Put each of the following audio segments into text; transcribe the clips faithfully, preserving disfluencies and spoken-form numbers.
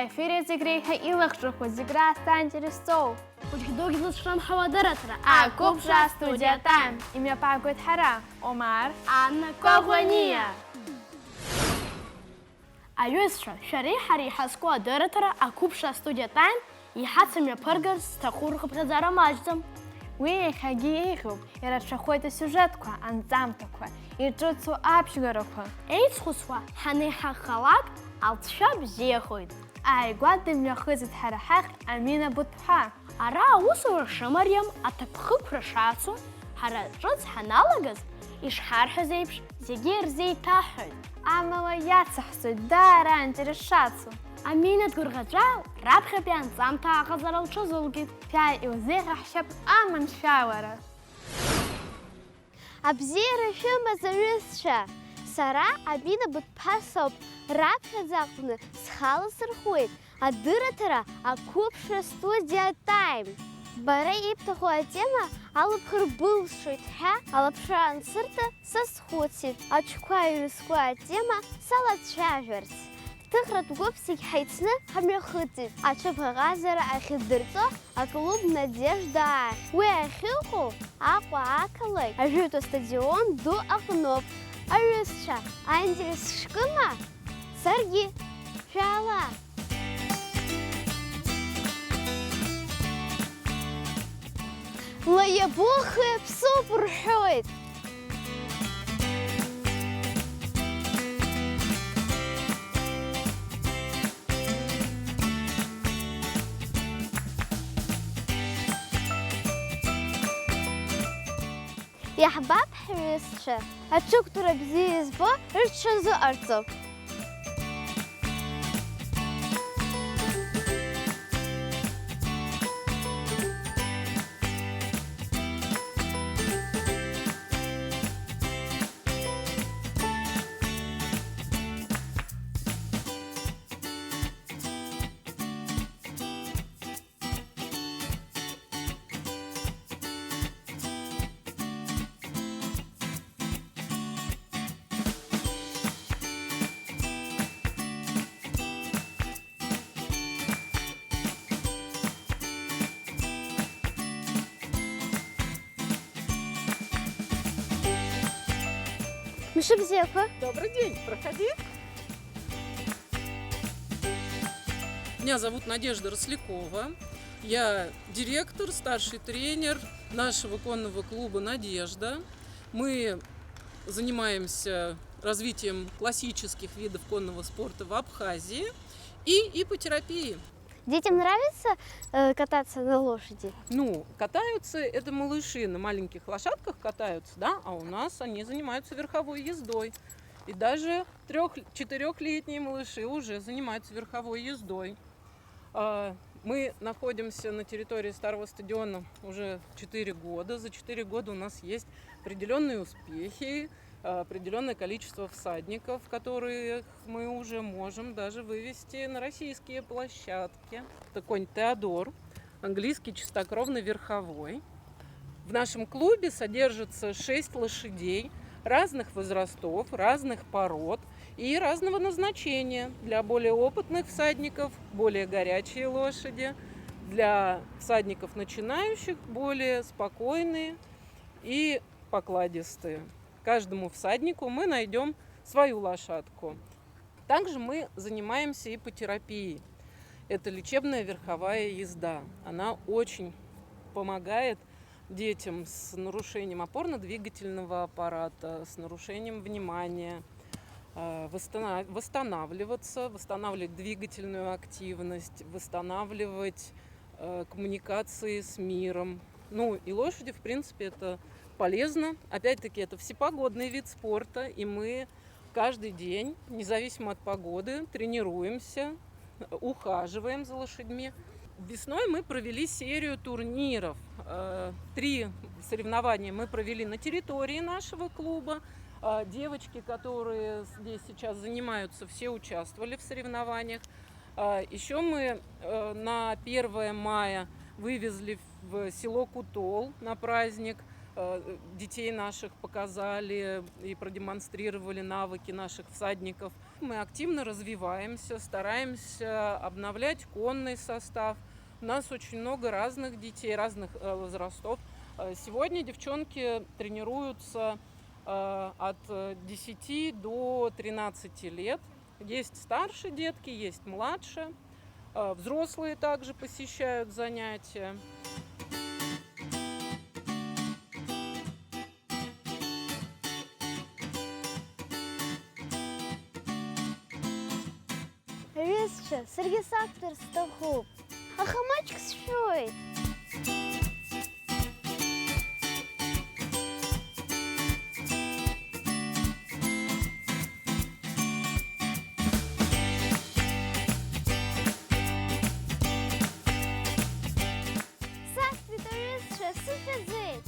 Ефир иазегь реиҳа илахҿыху, зегь раасҭа аинтерес зҵоу. Хәыҷ-дугь зыцәхымҳауа адырраҭара. Ақәыԥшра астудиа Time. Имҩаԥаагоит ҳара, Омар, Анна Коӷониа. Аҩызцәа, шәареи ҳареи ҳазку адырраҭара Ақәыԥшра астудиа Time иҳацымҩаԥыргарц сҭаху рхыԥхьаӡара маҷӡам. Уи иахьагьы еиӷьуп, ирацәахоит асиужетқәа, анҵамҭақәа, иҿыцу аԥшьгарақәа. Еицхәыцуа ҳанеиҳахалак, алҵшәа бзиахоит. Ааигәа дымҩахыҵит ҳара ҳахь Амина Быҭәԥҳа. Ара аусура шымариам, аҭакԥхықәра шацу, ҳара ҿыц ҳаналагаз, ишҳарҳәаз еиԥш, зегьы ирзеиҭаҳҳәоит. Амала иацаҳҵоит даара аинтерес шацу. Амина дгәырӷьаҵәа раԥхьатәи анҵамҭа аҟаҵара лҽазылкит. Шәааи, иузеиӷьаҳшьап аманшәалара! Абзиара шәымаз, аҩызцәа! Сара Амина Быҭәԥҳа соуп, раԥхьаӡа аҟны схала сырхуеит адырраҭара Ақәыԥшра студиа Time. Бара ибҭаху атема алыԥхыр былшоит ҳәа алаԥшра ансырҭа сазхәыцит, аҽқәа ирызку атема салацәажәарц. Ҭыхратә гәыԥ зегь ҳаицны ҳамҩахыҵит ацәыбӷаҟазара ахьыддырҵо аклуб Надежда ахь. Уи ахьыҟоу Аҟәа ақалақь ажәытә астадион ду аҟноуп. Аҩызцәа, аинтерес шәкыма? Саргьы. Шәаала! Лаиабохи аԥсоуп рҳәоит! Иаҳбап ҳҩызцәа, аҽықәтәара бзиа избо рҽазыҟарҵап. Мишибзиақәа! Добрый день, проходи. Меня зовут Надежда Рослякова. Я директор, старший тренер нашего конного клуба «Надежда». Мы занимаемся развитием классических видов конного спорта в Абхазии и иппотерапией. Детям нравится, э, кататься на лошади? Ну, катаются это малыши, на маленьких лошадках катаются, да, а у нас они занимаются верховой ездой. И даже трёх-, четырёхлетние малыши уже занимаются верховой ездой. А, мы находимся на территории старого стадиона уже четыре года. За четыре года у нас есть определённые успехи, а, определённое количество всадников, которых мы уже можем даже вывести на российские площадки. Это конь Теодор, английский чистокровный верховой. В нашем клубе содержится шесть лошадей разных возрастов, разных пород и разного назначения. Для более опытных всадников более горячие лошади, для всадников начинающих более спокойные и покладистые. Каждому всаднику мы найдём свою лошадку. Также мы занимаемся иппотерапией. Это лечебная верховая езда. Она очень помогает детям с нарушением опорно-двигательного аппарата, с нарушением внимания, э, восстана-, восстанавливаться, восстанавливать двигательную активность, восстанавливать, э, коммуникации с миром. Ну, и лошади, в принципе, это полезно. Опять-таки, это всепогодный вид спорта, и мы каждый день, независимо от погоды, тренируемся, ухаживаем за лошадьми. Весной мы провели серию турниров. Э, три соревнования мы провели на территории нашего клуба. Э, девочки, которые здесь сейчас занимаются, все участвовали в соревнованиях. А, ещё мы, э, на первое мая вывезли в село Кутол на праздник. Э, детей наших показали и продемонстрировали навыки наших всадников. Мы активно развиваемся, стараемся обновлять конный состав. У нас очень много разных детей, разных э, возрастов. Э, Сегодня девчонки тренируются э, от э, десяти до тринадцати лет. Есть старшие детки, есть младшие. Э, Взрослые также посещают занятия. Аҩызцәа, саргьы сақәтәар сҭахуп. Аха маҷк сшәоит. Сахьӡеит аҩызцәа, сышәаӡеит!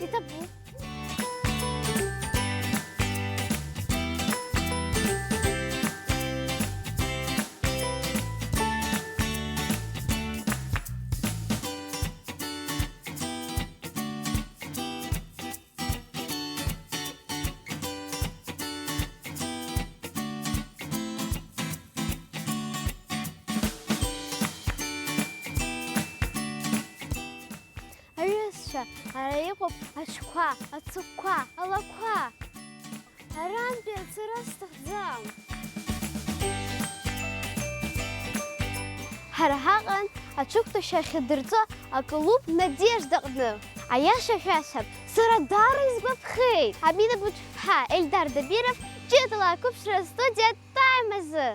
Иҭабуп. Аҩызцәа, ара иҟоуп аҽқәа, ацыгәқәа, алақәа. Арантәи ацара сҭахӡам. Ҳара ҳаҟан аҽықәтәашьа ахьадырҵо аклуб Надежда аҟны. Аиаша шәасҳәап, сара даара исгәаԥхеит! Амина Быҭәԥҳа, Ельдар Дабиров, ҷыдала ақәыԥшра астудиа Time азы!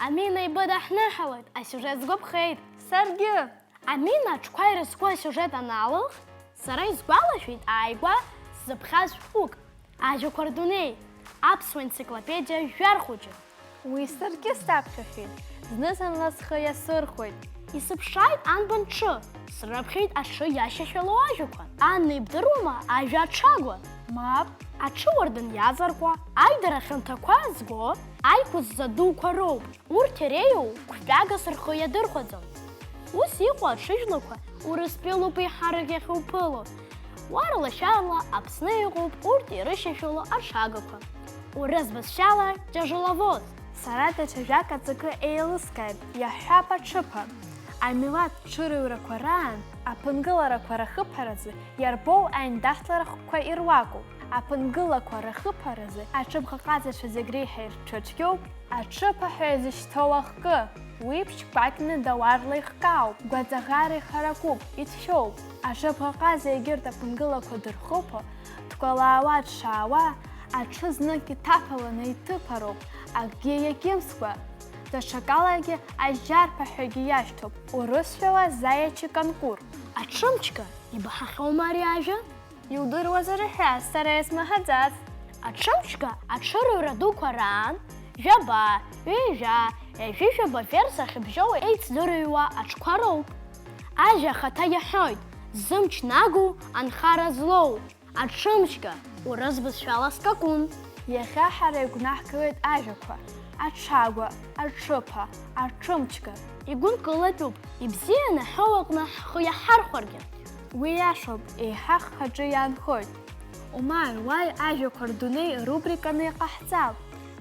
Амина ибыдаҳныҳәалоит, асиужет сгәаԥхеит. Саргьы! Амина аҽқәа ирызку асиужет анаалых, сара исгәалашәеит ааигәа сзыԥхьаз шәҟәык, Ажәақәа рдунеи, аԥсуа енциклопедиа Жәлар хәыҷы. Уи саргьы саԥхьахьеит, зны-зынла схы иасырхәоит. Исыԥшааит анбан ҽы, срыԥхьеит аҽы иашьашәало ажәақәа. Анна, ибдыруама ажәа аҽагәа? Мап. Аҽы уардын иаҵаркуа, аидара хьанҭақәа зго, аиқәыӡ задуқәа роуп. Урҭ иреиуоу қәтәагас рхы иадырхәаӡом. Ус иҟоу аҽыжәлақәа Урыстәылоуп еиҳарак иахьуԥыло. Уарла-шәарла Аԥсны иҟоуп урҭ ирышьашәало аҽагақәа. Урыс бызшәала тяжеловоз. Сара даҽа жәак аҵакы еилыскааит, иаҳҳәап аҽыԥа. Амилаҭ ҽырыҩрақәа раан аԥынгыларақәа рахыԥаразы иарбоу аиндаҭлара хкқәа ируакуп. Аԥынгылақәа рахыԥаразы аҽыбӷаҟазацәа зегь реиҳа ирҽыцәгьоуп. Аҽыԥаҳәа изышьҭоу ахкы, уи ԥшьқәакны дауарла ихкаауп, гәаҵаӷара ихаракуп, иҭшәоуп. Аҽыбӷаҟаза егьырҭ аԥынгылақәа дырхыԥо, дкәалаауа дшаауа, аҽы знык иҭаԥаланы иҭыԥароуп, акгьы иакьымскәа. Даҽакалагьы ажьарԥаҳәагьы иашьҭоуп, урысшәала заячий конкур. Аҽымчга, ибаҳахьоума ари ажәа? Иудыруазар иҳәа, сара исмаҳаӡац. Аҽымчга аҽырыҩра дуқәа раан, жәаба, ҩажәа, ҩажәижәаба верс ахьыбжьоу еицдырыҩуа аҽқәа роуп. Ажәа ахаҭа иаҳәоит, зымч нагоу анхара злоу. Аҽымчга, урыс бызшәала скакун. Иахьа ҳара игәнаҳгылеит ажәақәа, аҽагәа, аҽыԥа, аҽымчга. Игәынкылатәуп, ибзианы ҳәоу аҟны ҳхы иаҳархәаргьы. Уи иашоуп, еиҳа ҳхаҿы иаанхоит. Умар, уааи ажәақәа рдунеи рубриканы иҟаҳҵап.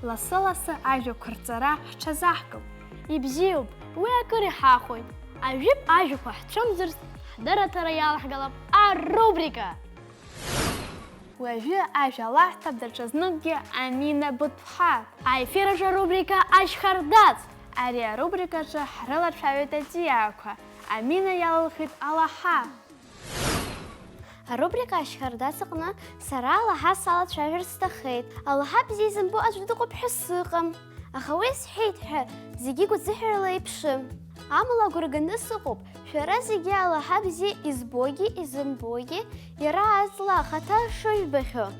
Лассы-лассы ажәақәа рҵара ҳҽазаҳкып. Ибзиоуп, уи акыр иҳахәоит. Ажәытә ажәақәа ҳцәымӡырц, ҳдырраҭара иалаҳгалап арубрика! Уажәы ажәа лаҳҭап даҽазныкгьы Амина Быҭәԥҳа. Аефир аҿы арубрика Ашьхардац. Ари арубрикаҿы ҳрылацәажәоит аҵиаақәа. Амина иалылхит алаҳа. Арубрика Ашьхардац аҟны сара алаҳа салацәажәар сҭахеит. Алаҳа бзиа изымбо аӡә дыҟоуп ҳәа сыҟам. Аха уи сҳәеит ҳәа, зегьы гәазыҳәарала еиԥшым. Амала агәра ганы сыҟоуп, шәара зегьы алаҳа бзиа избогьы изымбогьы, иара аҵла ахаҭа шыжәбахьоу.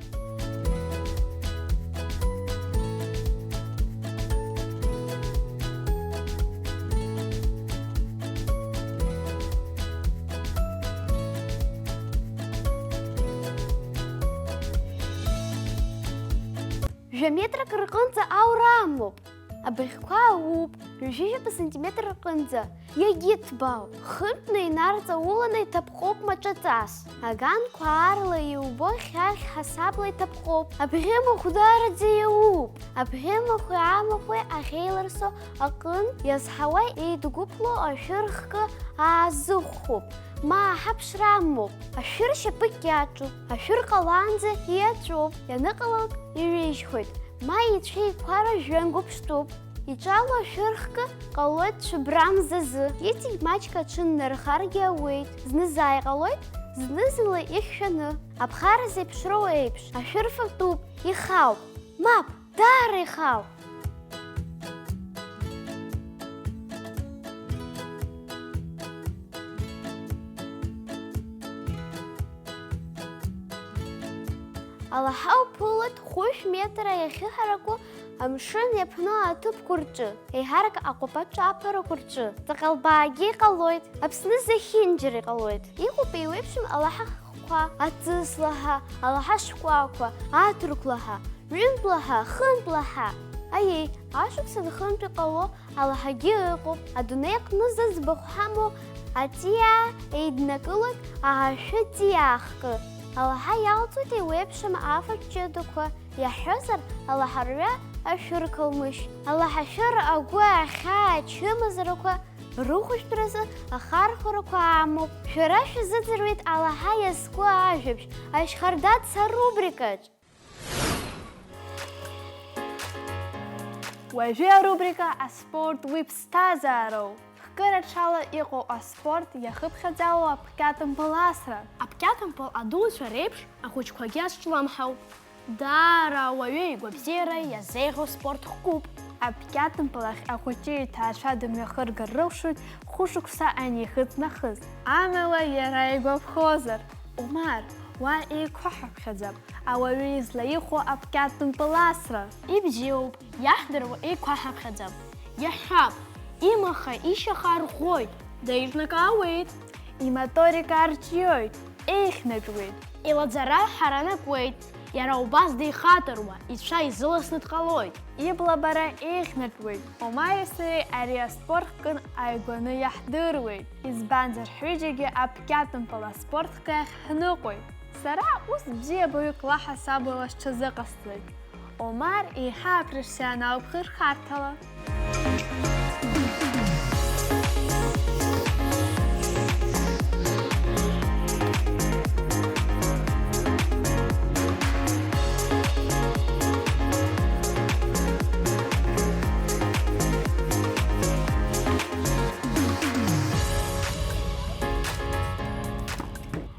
Жәа метрак рҟынӡа аура амоуп. Абыӷьқәа аууп, ҩажәижәаба сантиметр рҟынӡа. Иагьыҭбаау, хынтәны инарҵауланы иҭаԥҟоуп маҿаҵас. Аганқәа аарла иубо хьархь ҳасабла иҭаԥҟоуп. Абӷьы махә даараӡа иауп. Абӷьы махәи амахәи ахьеилырсо аҟынтә иазҳауа еидгәыԥло ашәыр хкы аазыхәхәоуп. Ма аҳаԥшра амоуп. Ашәыр шьапык иаҿуп. Ашәыр ҟалаанӡа иаҵәоуп. Ианыҟалалак иҩежьхоит. Ма ицәеиқәара жәҩангәыԥштәуп. Иҿало ашәыр хкы ҟалоит цәыббра мзазы. Иҵегь маҷк аҽыннархаргьы ауеит. Зны-зынла иҟалоит, зны-зынла ихьшәаны. Аԥхара зеиԥшроу еиԥш, ашәыр фатәуп, ихауп. Мап, даара ихауп! Алаҳа уԥылоит хәышә метра иахьыҳараку амшын иаԥну аҭыԥқәа рҿы, еиҳарак аҟәаԥа-ҿаԥарақәа рҿы. Ҵаҟа лбаагьы иҟалоит, Аԥсны зехьынџьара иҟалоит. Иҟоуп еиуеиԥшым алаҳа хкқәа, аҵыс лаҳа, алаҳа шкәакәа, аҭырқә лаҳа, ҩынтә лаҳа, хынтә лаҳа. Аиеи, ашықәсан хынтә иҟало алаҳагьы ыҟоуп. Адунеи аҟны зыӡбахә ҳамоу аҵиаа еиднакылоит аашәы ҵиаа хкы. Алаҳа иалҵуеит еиуеиԥшым афатә ҷыдақәа, иаҳҳәозар, алаҳарҩа ашәыр қалмышь. Алаҳашәыр агәы ахьаа ачымазарақәа рыхәшәтәразы ахархәарақәа амоуп. Шәара шәазыӡырҩуеит алаҳа иазку ажәабжь, ашьхардаца арубрикаҿ. Уажәы арубрика «Аспорт уи ԥсҭазаароу». Хкыраҽала иҟоу аспорт иахыԥхьаӡало аԥкьатымпыл асра. Аԥкьатымпыл адуцәа реиԥш ахәыҷқәагьы азҿлымҳауп. Даара ауаҩы игәабзиара иазеиӷьу спорт хкуп. Аԥкьатымпыл ахь ахәыҷы иҭаацәа дымҩахыргар рылшоит хәышықәса анихыҵ нахыс. Амала иара игәаԥхозар, Омар, уа еиқәаҳаԥхьаӡап, ауаҩы излаихәо аԥкьатымпыл асра. Ибзиоуп, иаҳдыруа еиқәаҳаԥхьаӡап. Иаҳҳәап, имаха, ишьаха арӷәӷәоит, деиҿнакаауеит. Иматорика арҿиоит, еихьнатәуеит. Илаӡара ҳаранакуеит, иара убас деихатыруа, ицәа изыласны дҟалоит. Иблабара еихьнатәуеит. Омари сареи ари аспорт хкын ааигәаны иаҳдыруеит, избанзар ҳҩыџьагьы аԥкьатымпыл аспорт хкы ахь ҳныҟәоит. Сара ус бзиабаҩык лаҳасабала сҽазыҟасҵоит. Омар еиҳа апрофессионалуп хырхарҭала.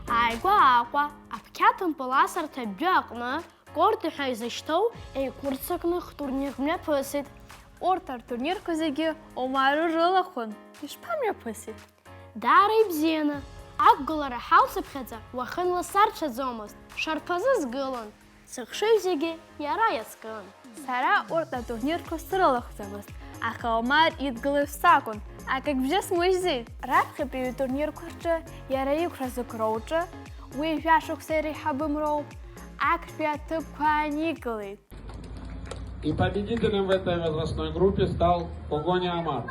Ааигәа Аҟәа аԥқьаҭымпыл асарҭа адәы аҟны Корти ҳәа изышьҭоу еиқәырццакны хтурнирк мҩаԥысит. Урҭ ртурнирқәа зегьы Омар урылахәын, ишԥамҩаԥыси? Даара ибзианы, ақәгылара ҳалҵыԥхьаӡа уахынла сарцәаӡомызт, шарԥазы сгылан, сыхшыҩ зегьы иара иазкын. Сара урҭ атурнирқәа срылахәӡамызт, аха Омар идгылаҩ сакәын, акагьы бжьысмыжьӡеит. Раԥхьатәи атурнирқәа рҿы иара иқәра зықәроу рҿы, уи жәашықәса иреиҳабымроуп, актәи аҭыԥқәа ааникылеит. И победителем в этой возрастной группе стал Огони Амар.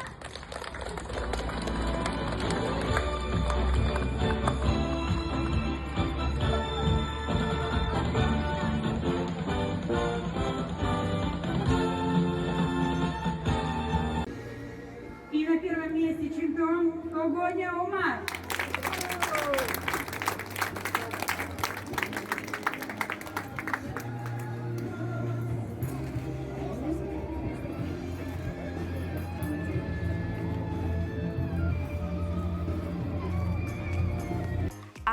И на первом месте чемпион Огони Умар.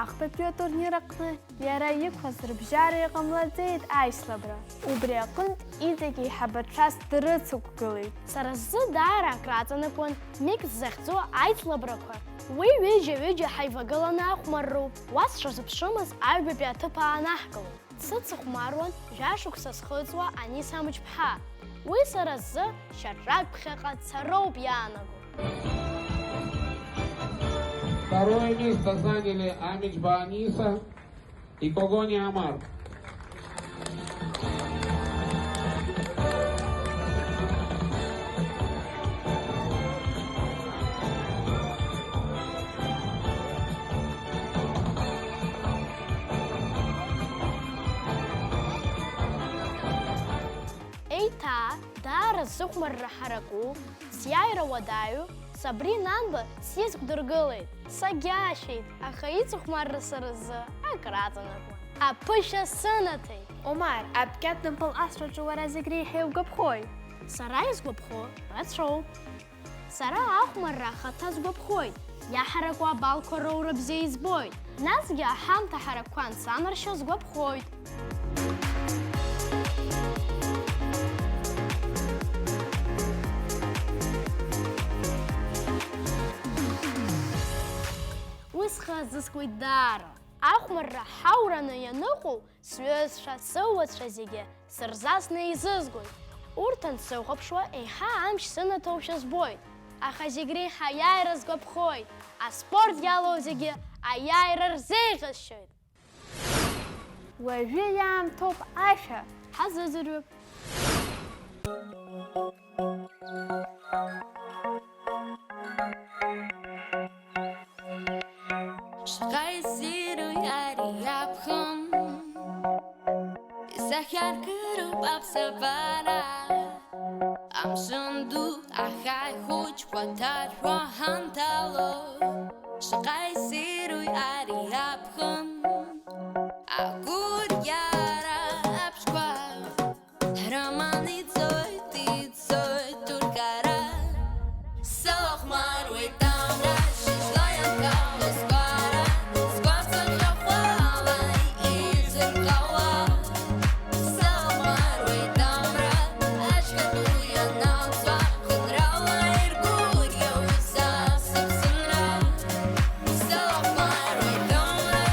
Хԥатәи атурнир аҟны иара иқәлаз рыбжьара иҟамлаӡеит аицлабра. Убри аҟынтә иҵегь еиҳабацәас дрыцықәгылеит. Сара сзы даара акраҵанакуан Мик ззахьӡу аицлабрақәа. Уи ҩыџьа-ҩыџьа ҳаивагыланы ахәмарроуп. Уа сшазыԥшымыз аҩбатәи аҭыԥ аанаҳкылеит. Дсыцыхәмаруан жәашықәса схыҵуа Аниса Амҷԥҳа. Уи сара сзы шьаҿак ԥхьаҟа цароуп иаанаго. Второе место заняли Амиджба Аниса и Когони Амар. Еиҭа, даара сыхәмарра ҳараку, сиааира уадаҩу, Сабри Нанба сизгәдыргылеит. Сагьаашьеит, аха ицыхәмарра сара сзы акраҵанакуан. Аԥышәа сынаҭеит. Омар, аԥкьаҭ нымпыл асраҿы уара зегь реиҳа иугәаԥхои? Сара исгәаԥхо рацәоуп. Сара ахәмарра ахаҭа сгәаԥхоит, иаҳараку абалқәа роура бзиа избоит, насгьы аҳамҭа ҳаракқәа ансанаршьо сгәаԥхоит. Уи схы азыскуеит даара. Ахәмарра ҳаураны ианыҟоу сҩызцәа, сыуацәа зегьы сырзасны еизызгоит. Урҭ ансыхәаԥшуа, еиҳа амч сынаҭоушәа збоит. Аха зегь реиҳа аиааира сгәаԥхоит. Аспорт иалоу зегьы аиааира рзеиӷьасшьоит. Уажәы иаамҭоуп ашәа ҳазыӡырҩып. Шаҟа иссиру ари аԥхын, исахьаркыроуп аԥсабара. Амшын ду ахаҳә хәыҷқәа ҭаршәуа ҳанҭало. Шаҟа иссиру ари аԥхын, агәырӷьара аԥшқәа ҳрыманы ицоит, ицоит ургара. Сылахәмаруеит амра, шьыжьла ианкало сгәара, сгәаҵа ӷәӷәала изырҟауа. Сылахәмаруеит амра, ашьхатәы ианалҵуа, хынрала иргәырӷьо са сыԥсынра. Сылахәмаруеит амра,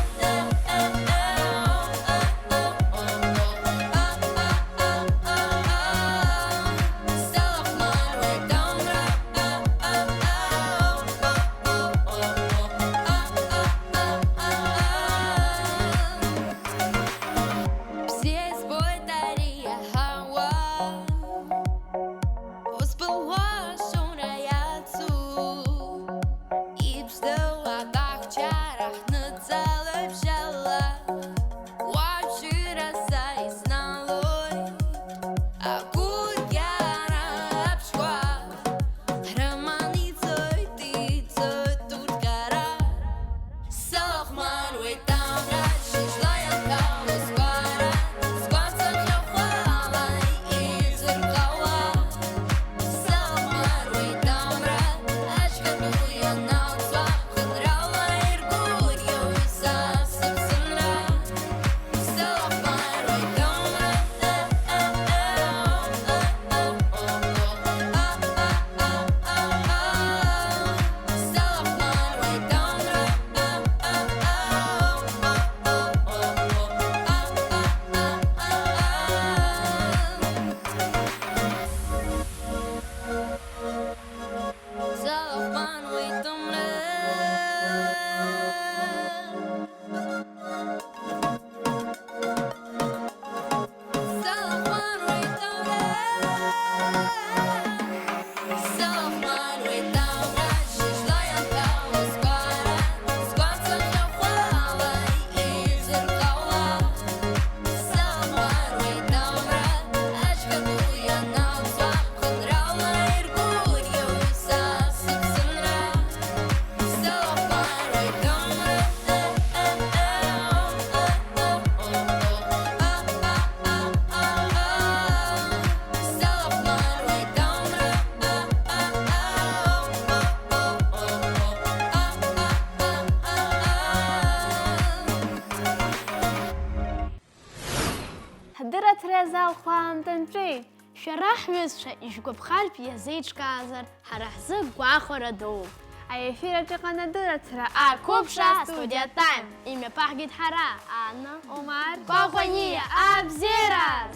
Антантәеи, шәара ҳҩызцәа ижәгәаԥхартә иазеиҿкаазар, ҳара ҳзы гәахәара дууп. Аефир аҿы иҟан адырраҭара Ақәыԥшра Студиа Time. Имҩаԥаҳгеит ҳара, Анна, Омар, Кәаӷәаниа, абзиараз!